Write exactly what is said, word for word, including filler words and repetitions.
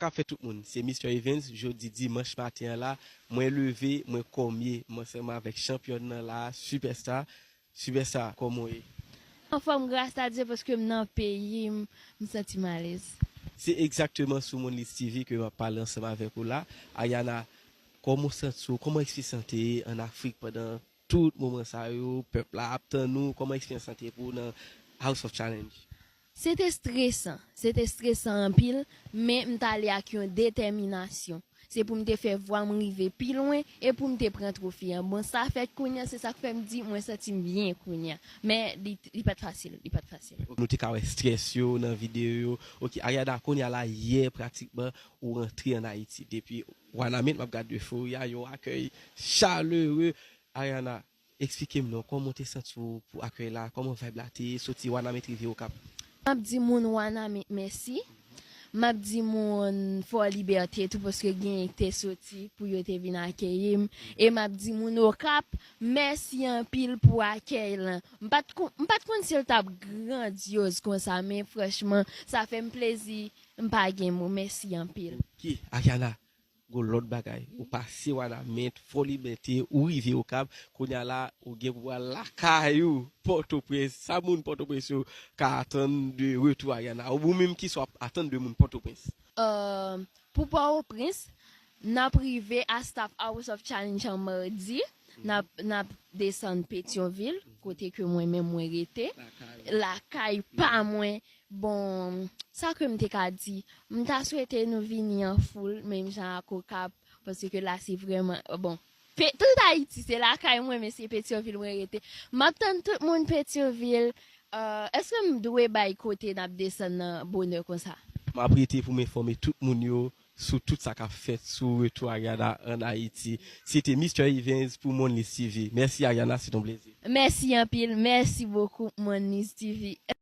Sa k ap fèt tout moun, se Mister Evens, jodi dimanch maten an la, mwen leve, mwen kòmye, mwen ansanm avèk chanpyòn nan la, Superstar. Superstar, kòman w ye? Anfòm, gras a Dye, paske m nan peyi m, m santi m alèz. Se egzakteman sou Monlis T V ke m ap pale ansanm avèk ou la. Ariana, kòman w santi w? Kòman eksperyans lan te ye ann Afrik pandan tout moman sa yo, pèp la ap tann ou? Kòman eksperyans lan te ye pou w nan House of Challenge? Se te stresan, se te stresan anpil, men m t ale ak yon detèminasyon. Se pou m te fè vwa m rive pi lwen e pou m te pran twofe an. Bon, sa fèt kounye a, se sa k fè m di mwen santi m byen kounye a. Men li, li pa t fasil, li pa t fasil. Nou te ka wè strès yo nan videyo yo. Ok, Ariana, kounye a la, yè pratikman ou rantre ann Ayiti. Depi Wanament, m ap gade eufori a, yon akèy chalere. Ariana, eksplike m non, kòman w te santi w pou akèy la? Kòman vibe la te ye, soti Wanament rive Okap? M ap di moun Wanament mèsi. M ap di moun Fò Libète tou, paske genyen ki te soti pou yo te vin akeyi m. E m ap di moun Okap mèsi anpil pou akèy lan. M pa t kon-, m pa t konn si l t ap grandyoz konsa, men franchman, sa fè m plezi. M pa gen mo. Mèsi anpil. Ok, Ariana, gon lòt bagay. Ou pase Wanament, Fò Libète, ou rive Okap. Kounye a la, ou gen pou al lakay ou, Pòtoprens. Sa moun Pòtoprens yo ka atann de retou Ariana? Ou menm, kisa w ap atann de moun Pòtoprens? Euh, pou Pòtoprens, n ap rive a staff House of Challenge an madi. N ap, n ap desann Petyonvil, kote ke mwen menm mwen rete. Lakay. Lakay pa mwen. Bon, sa ke m te ka di, m ta swete nou vini an foul, menm jan ak Okap, paske la se vrèman, bon, pe-, tout Ayiti, se lakay mwen, men se Petyonvil mwen rete. M ap tann tout moun Petyonvil. Euh, èske m dwe bay kote n ap desann nan bonè konsa? M ap rete pou m enfòme tout moun yo sou tout sa k ap fèt sou retou Ariana ann Ayiti. Se te Mister Evens pou Monlis T V. Mèsi Ariana, se t on plezi. Mèsi anpil, mèsi bokou Monlis T V.